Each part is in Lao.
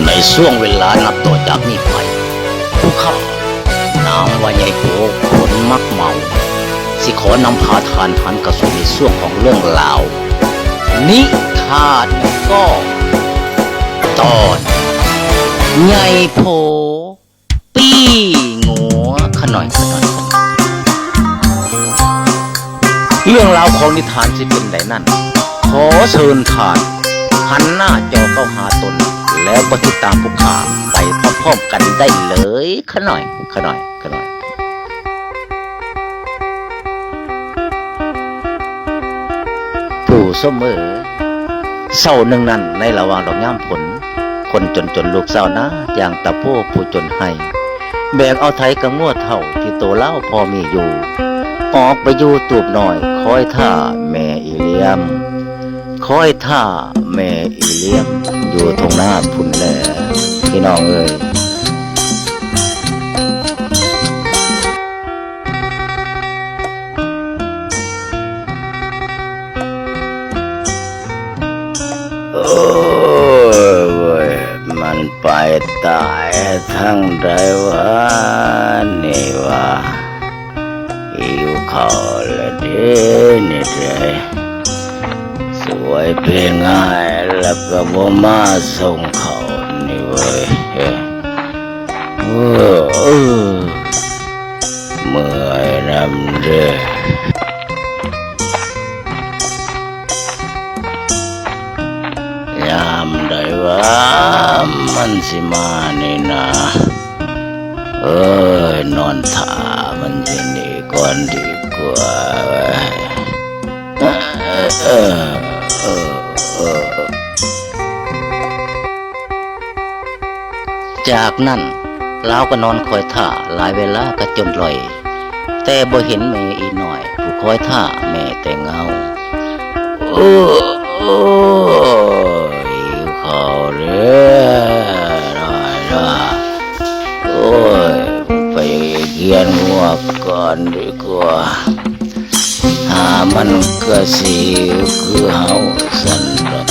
ໃນຊ່ວງເວລານັບຕໍ່ຈາກນີ້ໄປ, ຜູ້ຂ້ານາມວ່າໃຫຍ່ໂພ ຄົນມັກເມົາ ຊິຂໍນຳພາທ່ານຫັນເຂົ້າສູ່ໃນຊ່ວງຂອງເລື່ອງລາວນິທານກໍ ຕອນໃຫຍ່ໂພ ປີ້ງົວ ຂະໜ້ອຍ ຂະໜ້ອຍ. ເລື່ອງລາວຂອງນິທານຊິເປັນໃດນັ້ນ, ຂໍເຊີນທ່ານຫັນໜ້າຈໍເຂົ້າຫາຕົນ ແລ້ວໄປຕິດຕາມຜູ້ຂ້າໄປພ້ອມໆກັນໄດ້ເລີຍ ຂະໜ້ອຍ ຂະໜ້ອຍ ຂະໜ້ອຍ. ຜູ້ຊົມເອີຍ, ເຊົ້າໜຶ່ງນັ້ນ ໃນລະຫວ່າງດອກຍາມຝົນ, ຄົນຈົນໆລູກຊາວນາ ຢ່າງຕາໂພຜູ້ຈົນໄຮ່ ແບກເອົາໄຖກັບງົວເຖົ້າທີ່ໂຕລາວພໍມີຢູ່ ອອກໄປຢູ່ຕູບນ້ອຍ ຄອຍຖ້າແມ່ອີຫຼຽມ, ຄອຍຖ້າແມ່ອີຫຼຽມ ຢູ່ທົ່ງນາພຸ້ນແຫຼະ ພີ່ນ້ອງເອີຍ. ໂອ້ຍເວີຍ ມັນໄປຕາຍທາງໃດວະນີ້ວະ? ຫິວເຂົ້າລະເດ້ນີ້ເດ້ ສວຍເພງຫາຍລະກະບໍ່ມາສົ່ງເຂົ້ານີ້ເວີຍ. ເອີ ເອີ ເມື່ອຍນຳເດ້. ຍາມໃດວະ ມັນຊິມານີ້ນາ? ເອີຍ ນອນຖ້າມັນຢູ່ນີ້ກ່ອນດີກວ່າ. ເອີ ເອີ ເອີ ເອີ. ຈາກນັ້ນລາວກໍນອນຄອຍຖ້າຫຼາຍເວລາກະຈົນລ່ອຍ ແຕ່ບໍ່ເຫັນແມ່ອີນ້ອຍ ຜູ້ຄອຍຖ້າແມ່ແຕ່ເງົາ. ໂອ້ຍ ຫິວເຂົ້າເດ້ ໂອ້ຍ ໄປກຽນງົວກ່ອນດີກວ່າ. ຫາມັນກະຊິຫິວຄືເຮົາຊັ້ນດອກ.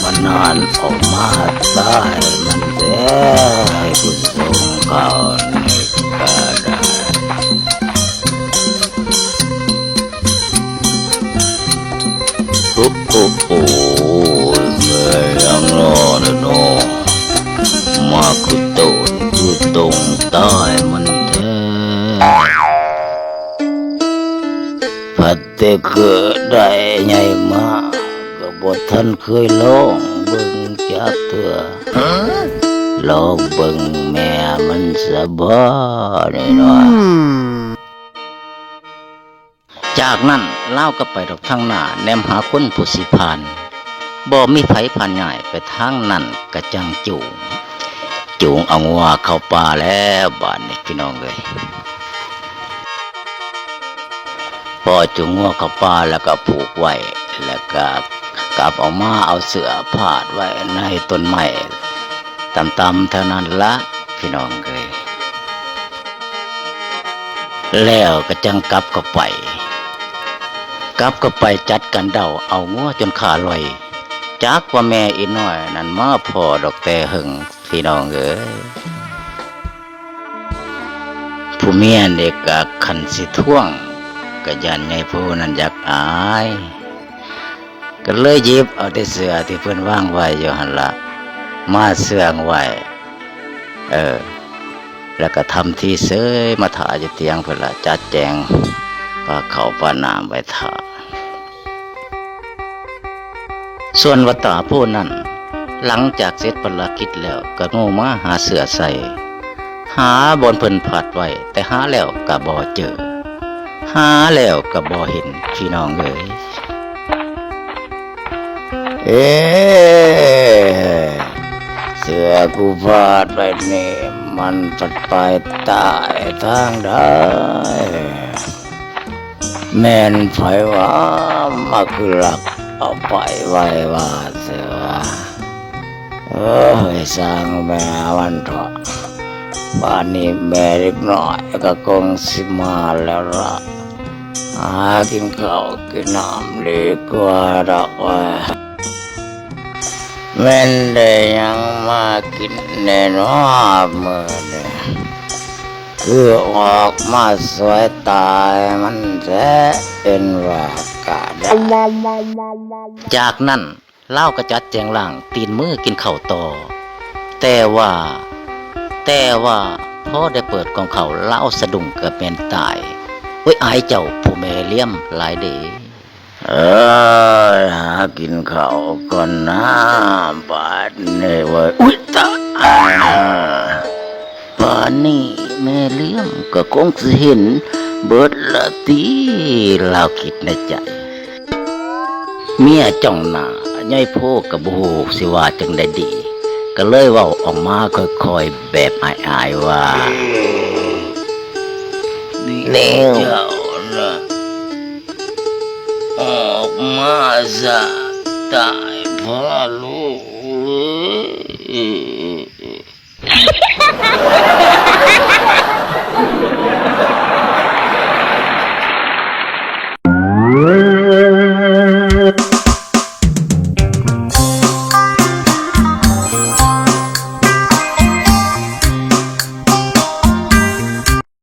ມານອນອອກມາຕາຍມັນແທ້ ໃຫ້ຜູ້ຊົມເຂົານີ້ກະໄດ້. ໂອ້ ໂອ້ ໂອ້ຍ ແມ່ນຫຍັງນໍເນາະ ມາຄືໂຕນຄືຕົງຕາຍມັນແທ້. ພັດແຕ່ເກີດໄດ້ໃຫຍ່ມາ ກະບໍ່ທັນເຄີຍລອງເບິ່ງຈັກເທື່ອ. ລອງເບິ່ງແມ່ມັນສະບໍນີ້ເນາະ. ຈາກນັ້ນລາວກໍໄປດອກທາງໜ້າ ແນມຫາຄົນຜູ້ຊິຜ່ານ, ບໍ່ມີໃຜຜ່ານຍ້າຍໄປທາງນັ້ນ ກະຈັ່ງຈູງ ຈູງເອົາງົວເຂົ້າປ່າແລ້ວບາດນີ້ ພີ່ນ້ອງເອີຍ. ພໍຈູງງົວເຂົ້າປ່າແລ້ວກໍຜູກໄວ້ ແລ້ວກໍກັບອອກມາເອົາເສື້ອພາດໄວ້ໃນຕົ້ນໄມ້ຕ່ຳໆເທົ່ານັ້ນລະ ພີ່ນ້ອງເອີຍ. ແລ້ວກໍຈັ່ງກັບເຂົ້າໄປ, ກັບເຂົ້າໄປຈັດການເດົາເອົາງົວຈົນຂາລ່ອຍ. ຈັກວ່າແມ່ອີນ້ອຍນັ້ນມາພໍ້ດອກແຕ່ເຫິງ ພີ່ນ້ອງເອີຍ. ຜູ້ເມຍນີ້ກະຄັນຊິທວງ ກະຢ້ານໃຫຍ່ໂພນັ້ນຢາກອາຍ ກໍເລີຍຫຍິບເອົາແຕ່ເສື້ອທີ່ເພິ່ນວາງໄວ້ຢູ່ຫັ້ນລະ ມາເຊື່ອງໄວ້ ເອີ ແລ້ວກໍທຳທີເຊີຍມາຖ້າຢູ່ຕຽງເພິ່ນລະ ຈັດແຈງປາເຂົ້າປານ້ຳໄວ້ຖ້າ. ສ່ວນວ່າຕາໂພນັ້ນ ຫຼັງຈາກເສັດພາລະກິດແລ້ວ ກໍໂງ່ມາຫາເສື້ອໃສ່ ຫາບ່ອນເພິ່ນພັດໄວ້ ແຕ່ຫາແລ້ວກໍບໍ່ເຈີ ຫາແລ້ວກໍບໍ່ເຫັນ ພີ່ນ້ອງເອີຍ. ເອ ເສື້ອກູພາດໄວ້ນີ້ ມັນພັດໄປຕາຍທາງໃດ? ແມ່ນໃຜວະ ມາຄືລັກເອົາໄປໄວ້ວ່າເສື້ອ? ເອີຍ ຊ່າງແມ່ມັນເຖາະ, ບາດນີ້ແມ່ເດັກນ້ອຍກໍຄົງຊິມາແລ້ວລະ. ຫາກິນເຂົ້າກິນນ້ຳດີກວ່າດອກວ່າ. ແມ່ນໄດ້ຫຍັງມາກິນແດ່ນໍມື້ນີ້ ຄືອອກມາສວຍຕາໃຫ້ມັນແທ້ ເປັນວ່າກະໄດ້. ຈາກນັ້ນລາວກໍຈັດແຈງລ້າງຕີນມືກິນເຂົ້າຕໍ່. ແຕ່ວ່າ ແຕ່ວ່າພໍໄດ້ເປີດກ່ອງເຂົ້າ ລາວສະດຸ້ງເກືອບແມ່ນຕາຍ. ໂອ້ຍ ອາຍເຈົ້າຜູ້ແມ່ຫຼຽມຫຼາຍເດ. ເອີຍ ຫາກິນເຂົ້າກ່ອນນາ ບາດນີ້ເວີຍ. ອຸ້ຍ ຕາຍ ປານນີ້ແມ່ຫຼຽມກໍຄົງຊິເຫັນເບິດລະຕິ ລາວຄິດໃນໃຈ. ເມຍຈ້ອງໜ້າ ຍາຍໂພກໍບໍ່ຮູ້ຊິວ່າຈັ່ງໃດດີ ກໍເລີຍເວົ້າອອກມາຄ່ອຍໆແບບອາຍໆວ່າ ນີ້ເຈົ້ານະ ອອກມາຊະ ຕາຍພະລູກເອີຍ.